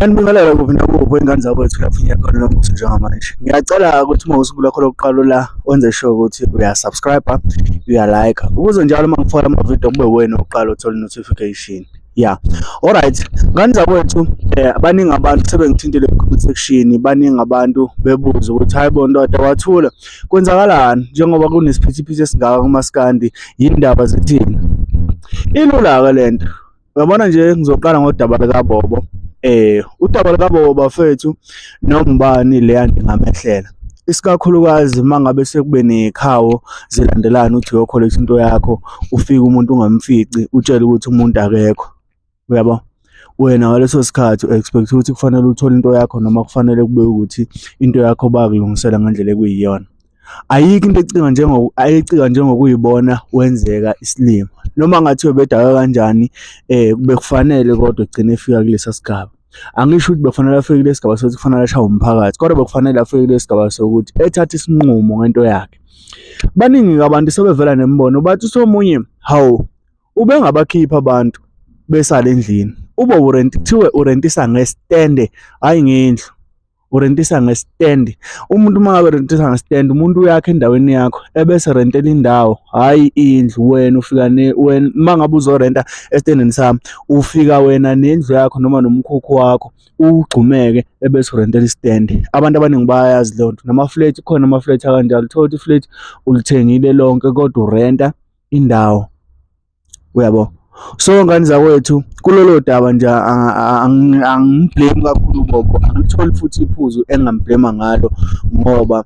Ngiyanibingelela kuphi nakuphi ingane zakwethu lapho ngiyakhona nombuso njengamanje. Ngiyacela ukuthi uma usuku lwakho lokuqala la wenze sure ukuthi uya-subscribe, uya-like ukuze njalo uma ngifaka amavidiyo kube wena oqala uthola i-notification. Yeah. Alright, ngane zakwethu baningi abantu sebengithintile ku-comment section, baningi abantu bebuza ukuthi hayi bo ndoda wathula kwenzakalani njengoba kunesiphithiphithi esingaka kumaskandi yindaba zithini. Ilula-ke lento. Uyabona nje ngizoqala ngodaba likaBobo. Udaba likaBobo bafethu nombani leya ngingamehlela. Isikakhulukazi uma ngabe sekube ney'khawo zilandelana uthi uyokholektha into yakho, ufike umuntu ungamfici, utshele ukuthi umuntu akekho. Uyabo? Wena ngaleso sikhathi u-expect ukuthi kufanele uthole into yakho noma kufanele kube ukuthi into yakho bayakulungisela ngendlela ekuyiyona. Ayikho into ecika njengo ayicika njengokuyibona wenzeka isilima. Noma ngathiwa bedakwe kanjani bekufanele kodwa egcine efika kulesa sigaba. Angisho ukuthi bekufanele afike kulesi sigaba sokuthi kufanele ashawe umphakathi, kodwa bekufanele afike kulesi sigaba sokuthi ethathe isinqumo ngento yakhe. Baningi-ke abantu sebevela nemibono bathi usomunye hawu ubengabakhipha abantu besale endlini. Ube urent kuthiwe urentisa ngesitende hhayi ngendlu. Urentisa ngesitendi. Umuntu uma ngabe erentisa ngesitendi umuntu uyakha endaweni yakho ebese rentela indawo hhayi indlu. Wena ufika wena uma ngabe uzorenta esitendini sami ufika wena nendlu yakho noma nomkhukhu wakho ugxumeke ebese urentela isitendi. Abantu abaningi bayayazi leyo nto. Nama-flat khona ama-flat akanjalo, uthole ukuthi i-flat ulithengile lonke kodwa urenta indawo. Uyabo? So ngane zakwethu kulolo daba nje angimblame kakhulu uBobo, angitholi futhi iphuzu engingamblame ngalo ngoba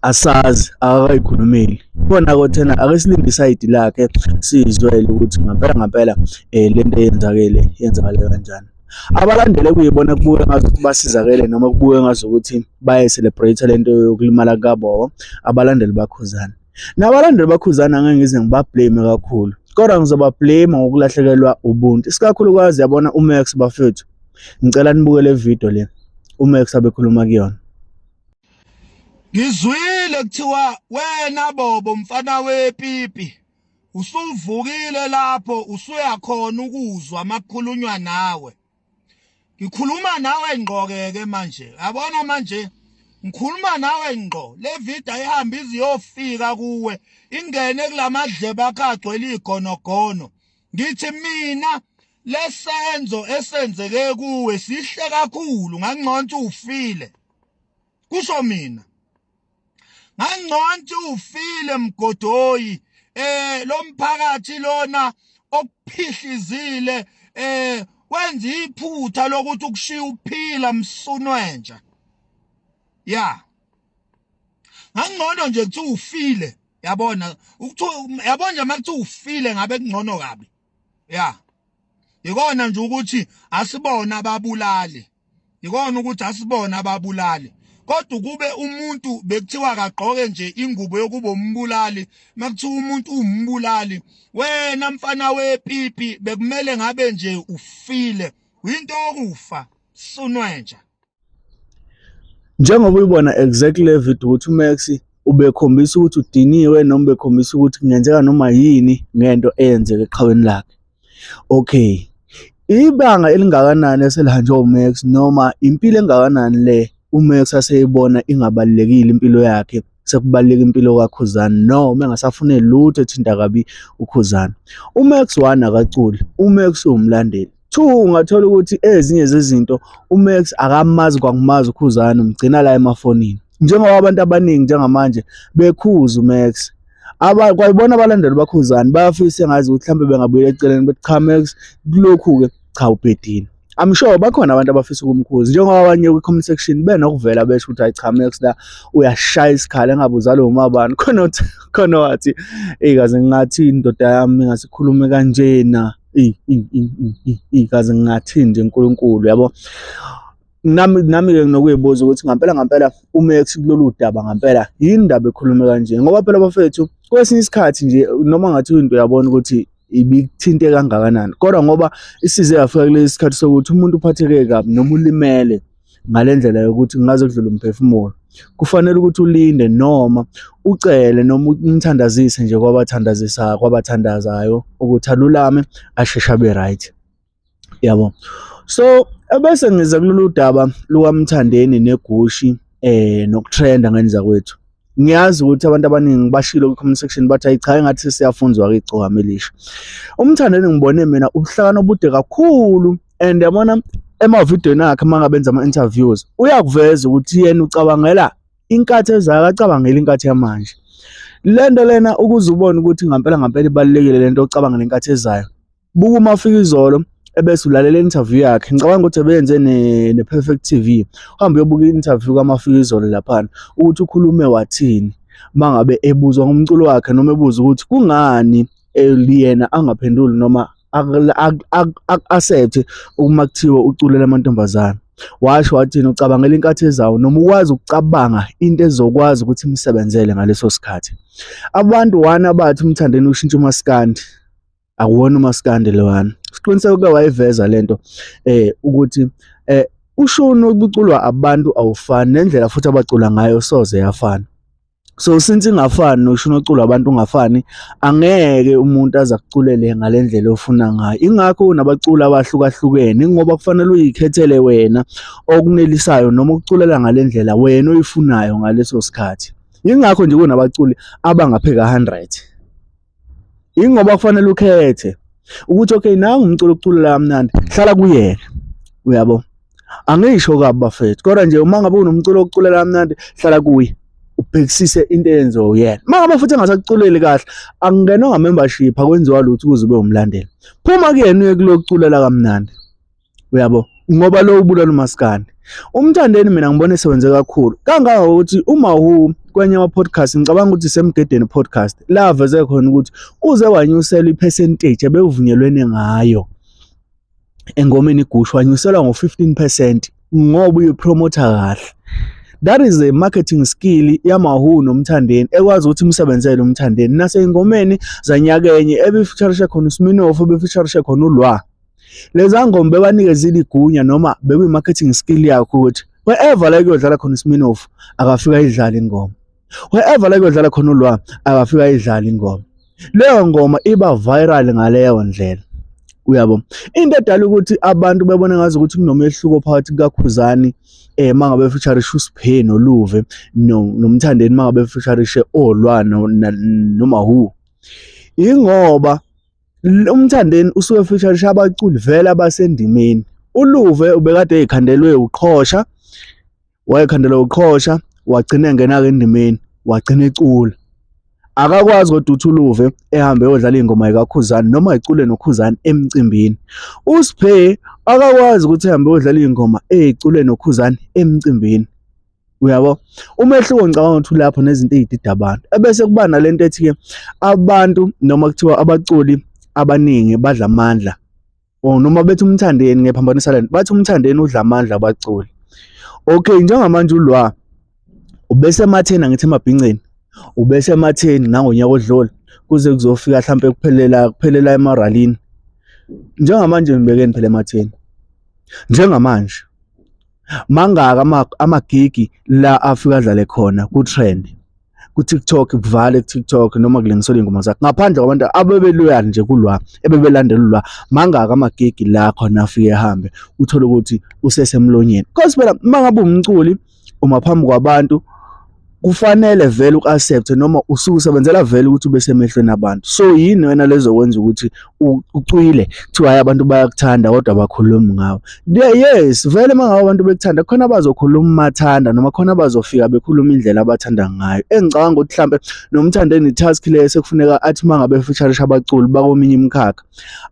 asazi akakayikhulumeli. Khona-ke thina ake silinde isayidi lakhe sizwele ukuthi ngampela ngampela lento eyenzakele yenzakale kanjani. Abalandeli ekuyibona kubuke ngazuthi basizakele noma kubuke ngazukuthi baye-celebrate lento yokulimala kukaBobo, abalandeli baKhuzani. Nabalandeli baKhuzani angeke ngize ngiba-blame kakhulu, kodwa ngizoba-blame ngokulahlekelwa ubuntu. Isikakhulukazi yabona uMax bafethu, ngicela nibuke le video le uMax abekhuluma kuyona. Ngizwile kuthiwa wena Bobo mfana wepipi usuvukile lapho usuyakhona ukuzwa makukhulunywa nawe. Ngikhuluma nawe ngqo-ke ke manje, yabona manje ngikhuluma nawe ngqo. Le video ayihambe iziyofika kuwe ingene kulamadlebe akho agcwele igonogono. Ngithi mina lesenzo esenzeke kuwe sihle kakhulu, ngangcono ufile, kusho mina. Ngangcono ufile mgodoyi. Lo mphakathi lona okuphihlizile wenza iphutha lokuthi ukushiya uphila msunwenja. Ya, ngangcono nje kuthiwa ufile, yabona ukuthiwa, yabona nje makuthiwa ufile ngabe kungcono kabi. Ya, ikona nje ukuthi asibona ababulali, ikona ukuthi asibona ababulali, kodwa kube umuntu bekuthiwa kagqoke nje ingubo yokuba umbulali, makuthiwa umuntu umbulali, wena mfana wepipi bekumele ngabe nje ufile, into yokufa sunwenja. Njengoba uyibona exactly le video ukuthi uMax ubekhombisa ukuthi udiniwe noma ubekhombisa ukuthi kungenzeka noma yini ngento eyenzeka eqhaweni lakhe. Okay, ibanga elingakanani eselihanjwe uMax noma impilo engakanani le uMax aseyibona ingabalulekile impilo yakhe, sekubaluleka impilo kaKhuzani noma engasafune lutho ethinta kabi uKhuzani. uMax one akaculi, uMax uwumlandeli. Two, ungathola ukuthi ezinye zezinto uMax akamazi kwakumazi uKhuzani, umgcina la emafonini. Njengoba abantu abaningi njengamanje bekhuza uMax, aba kwayibona abalandeli baKhuzani bayafisa engazi ukuthi mhlambe bengabuyela eceleni bethi cha Max kulokhu-ke cha ubhedile. I'm sure bakhona abantu abafisa ukumkhuza njengoba abanye kwi-comment section benokuvela besho ukuthi hayi cha Max la uyashaya isikhala engabe uzalwe umabani. Khona khona wathi eyi kaze ngingathi indoda yami ingasikhulume kanjena, eyi kaze ngingathini nje uNkulunkulu yabo. Nami-ke nginokuyibuza ukuthi ngampela ngampela uMax kulolu daba ngampela yini indaba ekhulume kanje, ngoba phela bafethu kwesinye isikhathi nje noma ngathi into uyabona ukuthi ibikuthinte kangakanani, kodwa ngoba isize yafika kulesi sikhathi sokuthi umuntu uphatheke kabi noma ulimele ngale ndlela yokuthi kungaze kudlule umphefumulo, kufanele ukuthi ulinde noma ucele noma umthandazise nje kwabathandazisa kwabathandazayo ukuthi alulame asheshe abe right, yabo. So Ebese ngiza kulolu daba lukaMthandeni neGushi nokutrenda ngenza kwethu. Ngiyazi ukuthi abantu abaningi bashilo ku-comment section, bathi ayi cha, engathi siyafunzwa-ke igcokama elisha. UMthandeni ngibone mina ubuhlakani obude kakhulu, and yabona emavidiyweni akhe uma ngabe enza ama-interviews, uyakuveza ukuthi yena ucabangela inkathi ezayo, akacabangeli inkathi yamanje. Le nto lena, ukuze ubone ukuthi ngampela ngampela ibalulekile le nto ocabangela inkathi ezayo, buka uma ufika izolo ebese ulalela i-interview yakhe. Ngicabanga ukuthi ebeyenze ne-Perfect TV. Uhambe uyobuka i-interview kaMafikizolo laphana, ukuthi ukhulume wathini uma ngabe ebuzwa ngomculo wakhe, noma ebuzwa ukuthi kungani yena angaphenduli noma aku-accept uma kuthiwa uculela amantombazane. Washo wathini? Ucabangela inkathi ezayo, noma ukwazi ukucabanga into ezokwazi ukuthi imsebenzele ngaleso sikhathi. Abantu one abathi uMthandeni ushintsha umaskandi, akuwona umaskandi lowana. Siqiniseko ke wayiveza lento ukuthi ushuni ocuculwa abantu awufani, nendlela futhi abacula ngayo soze yafana. So since ingafani noshuni oculwa abantu ungafani, angeke umuntu aze akuculele ngale ndlela ofuna ngayo. Ingakho kunabaculi abahlukahlukene, ingoba kufanele uyikhethele wena okunelisayo noma ukuculela ngale ndlela wena oyifunayo ngaleso sikhathi. Ingakho nje kunabaculi abangapheka 100, ingoba kufanele ukhethe ukuthi okay, nangu umculo okuculela kamnandi, hlala kuyena, uyabo. Angisho kabi bafethu, kodwa nje uma ngabe unomculo okuculela kamnandi, hlala kuye, ubhekisise into eyenziwa uyena. Uma ngabe futhi engasakuculeli kahle, akungenwa nga-membership, akwenziwa lutho ukuze ube umlandeli. Phuma kuyena uye kulo kuculela kamnandi, uyabo, ngoba lo ubulala umaskandi. UMthandeni mina ngibona esebenze kakhulu kangangokuthi uma kwenye ama-podcast, ngicabanga ukuthi Semgedeni Podcast, la aveze khona ukuthi uze wanyuselwa i-percentage ebekuvunyelwene ngayo engomeni iGushi, wanyuselwa ngo-15% ngoba uyipromotha kahle. That is a marketing skill yaMahu noMthandeni ekwazi ukuthi imsebenzele uMthandeni. Nasey'ngomeni zanyakenye ebefeaturishe khona uSminoff, ebefeaturishe khona uLwa, leza ngoma bebanikezile igunya noma bekuyi-marketing skill yakho ukuthi wherever la kuyodlala khona uSminoff, akafika ayidlale ingoma, wherever la kuyodlala khona uLwa, akafika ayidlale ingoma, leyo ngoma iba viral ngaleyo ndlela, uyabo. Into edala ukuthi abantu bebone ngazi ukuthi kunomehluko phakathi kukaKhuzani mangabe featurishe uSiphe noLuve, noMthandeni mangabe featurishe oLwa noMahu, ingoba uMthandeni usuke featurishe abaculi vele abasendimeni. ULuve ubekade eyikhandelwe uqhosha, wayekhandelwe uqhosha, wagcina engena-ke endimeni, wagcina ecula. Akakwazi kodwa ukuthi uLuve ehambe eyodlala iy'ngoma yikaKhuzani noma ecule noKhuzani emcimbini. USiphe akakwazi ukuthi ehambe eyodlala iy'ngoma ey'cule noKhuzani emcimbini, uyabo. Umehluko ngicabanga ukuthi ulapho nezinto ey'dida abantu. Ebese kuba nalento ethi-ke abantu, noma kuthiwa abaculi abaningi badla amandla, or noma bethi uMthandeni, ngiyaphambanisa lento, bathi uMthandeni udla amandla abaculi. Okay, njengamanje uLwa ubesematheni, angithi emabhinceni, ubesematheni nangonyaka odlule kuze kuzofika mhlampe kuphelela emaralini. Njengamanje ngibekeni phela ematheni njengamanje, mangaka amagigi la afika adlale khona ku-trend ku-TikTok, kuvale ku-TikTok noma kulengiselwa iy'ngoma zakhe, ngaphandle kwabantu abebeloyal nje kulwa, ebebelandela ulwa, mangaka amagigi la khona afike ehambe, uthole ukuthi usesemlonyeni. Cause phela uma ngabe umculi uma phambi kwabantu, kufanele vele uku-accept noma usuke usebenzela vele ukuthi ube semehlweni abantu. So yini wena lezokwenza ukuthi ucwile, kuthiwa hayi, abantu bayakuthanda kodwa abakhulumi ngawe? Yes, vele uma ngabe abantu bekuthanda, khona bazokhuluma mathanda, noma khona bazofika bekhuluma indlela abathanda ngayo. Engicabanga ukuthi mhlampe noMthandeni i-task le sekufuneka athi uma ngabe featurisha abaculi bakominye imikhakha,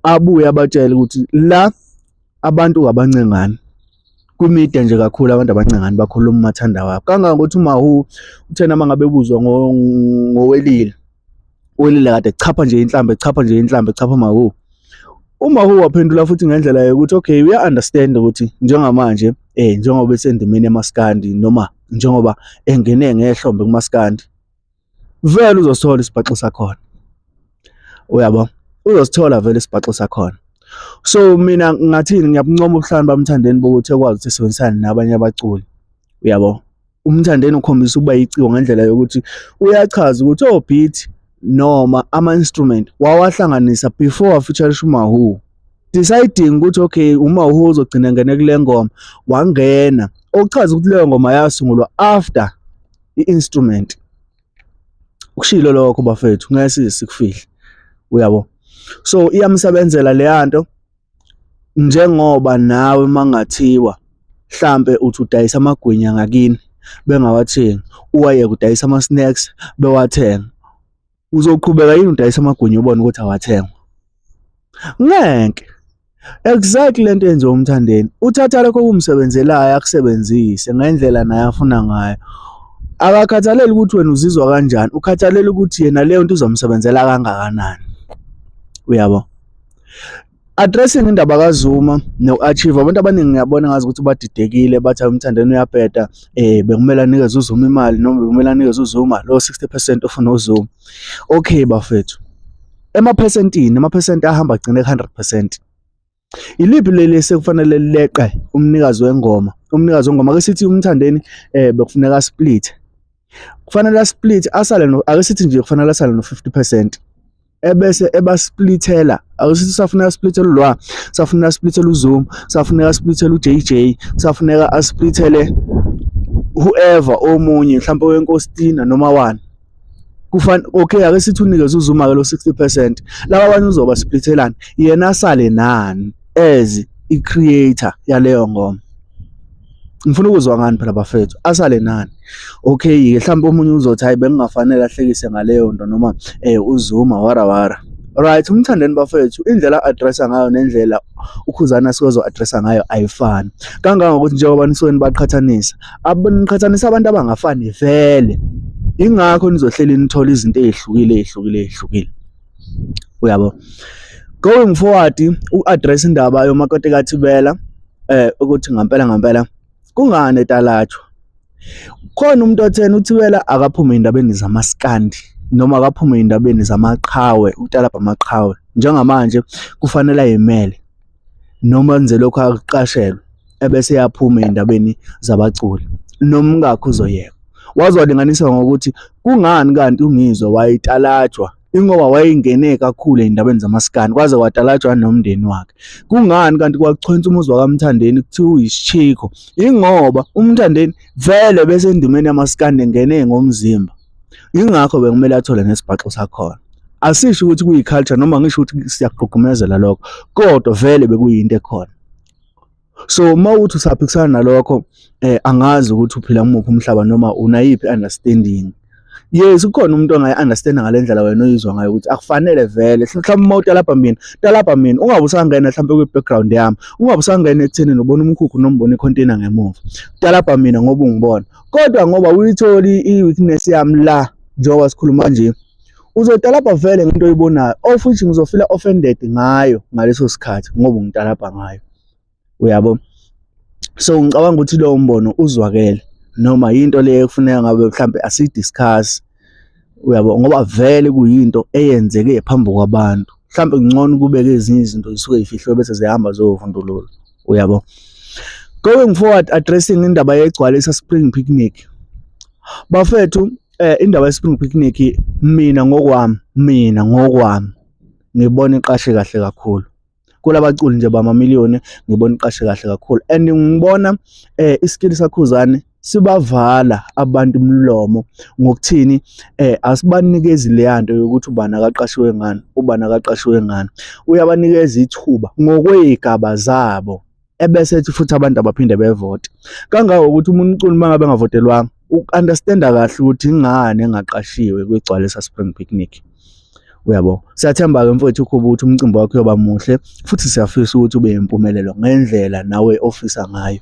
abuye abatshele ukuthi la abantu abancengani kwi-media nje kakhulu, abantu abancengani bakhuluma umathanda wabo, kangangokuthi uMahu uthena uma ngabe ebuzwa ngowelile, uWelile kade echapha nje inhlamba, echapha nje inhlamba, echapha uMahu, uMahu waphendula futhi ngendlela yokuthi okay, uya-understand ukuthi njengamanje njengoba esendimeni yamaskandi, noma njengoba engene ngehlombe kumaskandi, vele uzosithola isibhaxo sakhona, uyabo, uzosithola vele isibhaxo sakhona. So mina ngathini, ngiyabuncoma ubuhlakani baMthandeni bokuthi ekwazi ukuthi esebenzisane nabanye abaculi, uyabo. UMthandeni ukhombisa ukuba yiciko ngendlela yokuthi uyachaza ukuthi o-beat noma ama-instrument wawahlanganisa before wafeaturisha uMahu. Deciding ukuthi okay, uma uzogcina ngene kule ngoma, wangena, okuchaza ukuthi leyo ngoma yasungulwa after i-instrument. Ukushilo lokho bafethu, ngeke size sikufihle, uyabo. So iyamsebenzela leyanto, njengoba nawe mangathiwa mhlambe uthi udayisa amagwinya ngakini bengawathengi, uwayeke udayisa ama-snacks bewathenga, uzoqhubeka yini udayisa amagwinya ubone ukuthi awathengwa? Ngeke. Exactly lento yenziwa uMthandeni, uthatha lokho okumsebenzelayo akusebenzise ngendlela naye afuna ngayo. Akakhathaleli ukuthi wena uzizwa kanjani, ukhathalela ukuthi yena leyo nto izomsebenzela kangakanani, uyabo. Addressing indaba kaZuma no-Achieve, abantu abaningi ngiyabona ngazi ukuthi badidekile, bathi uMthandeni uyabheda, bekumele anikeze uZuma imali noma bekumele anikeze uZuma lo 60% ofuna uZuma. Okay bafethu, emaphesentini, amaphesenti ahamba agcine ku-100%. Iliphi leli sekufanele leqe umnikazi wengoma? Umnikazi wengoma, ake sithi uMthandeni bekufuneka split, kufanele split asale no, ake sithi nje kufanele asale no 50%, ebese ebasplithela. Akusithi safuneka splithele lwa, safuneka splithele uZuma, safuneka splithele uJJ, safuneka asplithele whoever omunye, mhlawumbe wenkostina noma wani. Kufan okay, ake sithi unikeze uZuma ke lo 60%, laba abanye uzoba splithelana, yena asale nani as i-creator yaleyo ngoma? Ngifuna ukuzwa ngani phela bafethu, asale nani? Okay ke, mhlawumbe omunye uzothi hayi, bengingafanele ahlekise ngaleyo nto noma uZuma wara wara. Right, uMthandeni bafethu, indlela addressa ngayo nendlela uKhuzani asuke addressa ngayo ayifani, kangangokuthi njengoba nisuke nibaqhathanisa, niqhathanisa abantu abangafani vele, ingakho nizohleli nithola izinto ezihlukile ezihlukile ezihlukile, uyabo. Going forward, u-address indaba yomakoti kaThibela, ukuthi ngampela ngampela kungani etalatshwa. Khona umuntu othena uThibela akaphume endabeni zamaskandi noma akaphume endabeni zamaqhawe, ukutalabha amaqhawe. Njengamanje kufanele ayimele noma enze lokho akuqashelwe, ebese yaphuma endabeni zabaculi, nomkakhe uzoyeka. Waze walinganisa ngokuthi kungani kanti uNgizwe wayitalatshwa, ingoba wayengene kakhulu ey'ndabeni zamaskandi, kwaze kwatalatshwa nomndeni wakhe. Kungani kanti kwachwensa umuzi wakaMthandeni kuthiwa uyisishikho? Ingoba uMthandeni vele bese endimeni yamaskandi engene ngomzimba, ingakho bekumele athole nesibhaxo sakhona. Asisho ukuthi kuyi-culture noma ngisho ukuthi siyakugqugqumezela lokho, kodwa vele bekuyinto ekhona. So uma uthi usaphikisana nalokho, angazi ukuthi uphila kumuphi umhlaba noma unayiphi understanding. Yes, ukhona umuntu ongayi-understanda ngale ndlela wena oyizwa ngayo ukuthi akufanele vele. Mhlawumbe uma utalabha mina, talabha mina, ungabe usangena mhlawumbe kwi-background yami, ungabe usangena ekuthenini ubona umkhukhu noma ubona i-container ngemuva. Talabha mina ngoba ungibona, kodwa ngoba uyitholi i-weakness yami la, njengoba sikhuluma nje, uzotalabha vele ngento oyibonayo, of which ngizofila offended ngayo ngaleso sikhathi ngoba ungitalabha ngayo, uyabo. So ngicabanga ukuthi lowo mbono uzwakele, noma yinto leyo ekufuneka ngabe mhlambe asiyidiscuss, uyabo, ngoba vele kuyinto eyenzeke phambi kwabantu. Mhlambe kungcono kubeke ezinye izinto zisuke zifihliwe bese ziyahamba ziyovundulula, uyabo. Going forward, addressing indaba yegcwalisa Spring Picnic bafethu, indaba ye-Spring Picnic, mina ngokwami ngibona iqashe kahle kakhulu kulabaculi nje bamamiliyoni, ngibona iqashe kahle kakhulu and ngibona iskill saKhuzani sibavala abantu umlomo ngokuthini, asibanikezi leyanto yokuthi ubani akaqashiwe ngani, ubani akaqashiwe ngani. Uyabanikeza ithuba ngokwey'gaba zabo, ebese ethi futhi abantu abaphinde bevote, kangangokuthi umuntu umculi uma ngabe engavotelwanga uku-understanda kahle ukuthi ingane engaqashiwe kwigcwalisa Spring Picnic, uyabo. Siyathemba-ke mfowethu uKhuba ukuthi umcimbi wakho uyoba muhle, futhi siyafisa ukuthi ube impumelelo ngendlela nawe ofisa ngayo,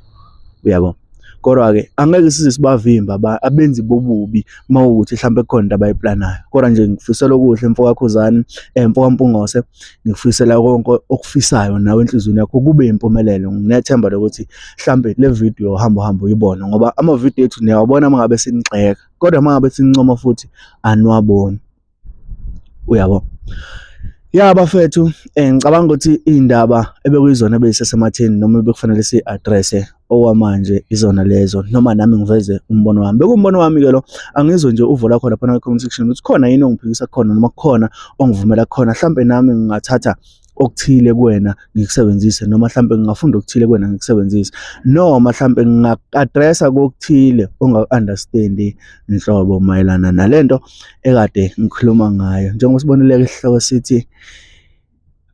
uyabo. Kodwa-ke angeke size sibavimbe abenzi bobubi uma kuwukuthi mhlampe kukhona into abayiplanayo. Kodwa nje ngikufisela okuhle mfo kaKhuzani, mfo kaMpungose, ngikufisela konke okufisayo nawe enhliziyweni yakho kube impumelelo. Nginethemba lokuthi mhlampe le video uhamba uhambe uyibone, ngoba amavidiyo ethu niyawabona uma ngabe sinigxeka, kodwa uma ngabe sinincoma futhi aniwaboni, uyabo. Ya bafethu, ngicabanga ukuthi iy'ndaba ebekuyizona ebeyisesematheni noma ebekufanele si-address-e okwamanje izona lezo, noma nami ngiveze umbono wami. Bekuwumbono wami-ke lo, angizwe nje uvo lakho laphana kwi-comment section ukuthi khona yini ongiphikisa khona noma kukhona ongivumela khona. Hlampe nami ngingathatha okuthile kuwena ngikusebenzise, noma mhlampe ngingafunda okuthile kuwena ngikusebenzise, noma mhlampe ngingaku-address-a kokuthile ongaku-understand-i nhlobo mayelana nalento ekade ngikhuluma ngayo. Njengoba sibonile-ke isihloko sithi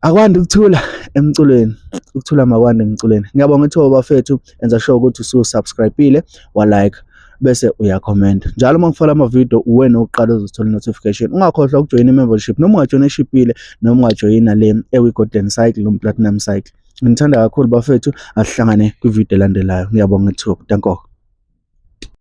akwande ukuthula emculweni, ukuthula makwande emculweni. Ngiyabonga ithuba bafethu, enza sure ukuthi usu-subscribe-ile, wa-like, bese uya-comment. Njalo uma ngifaka amavidiyo uwena oqala uzothola i-notification. Ungakhohlwa ukujoyina i-membership, noma ungajoyina eshibhile, noma ungajoyina le ewi-golden cycle noma platinum cycle. Ngithanda kakhulu bafethu, asihlangane kwividiyo elandelayo. Ngiyabonga ithuba, danko.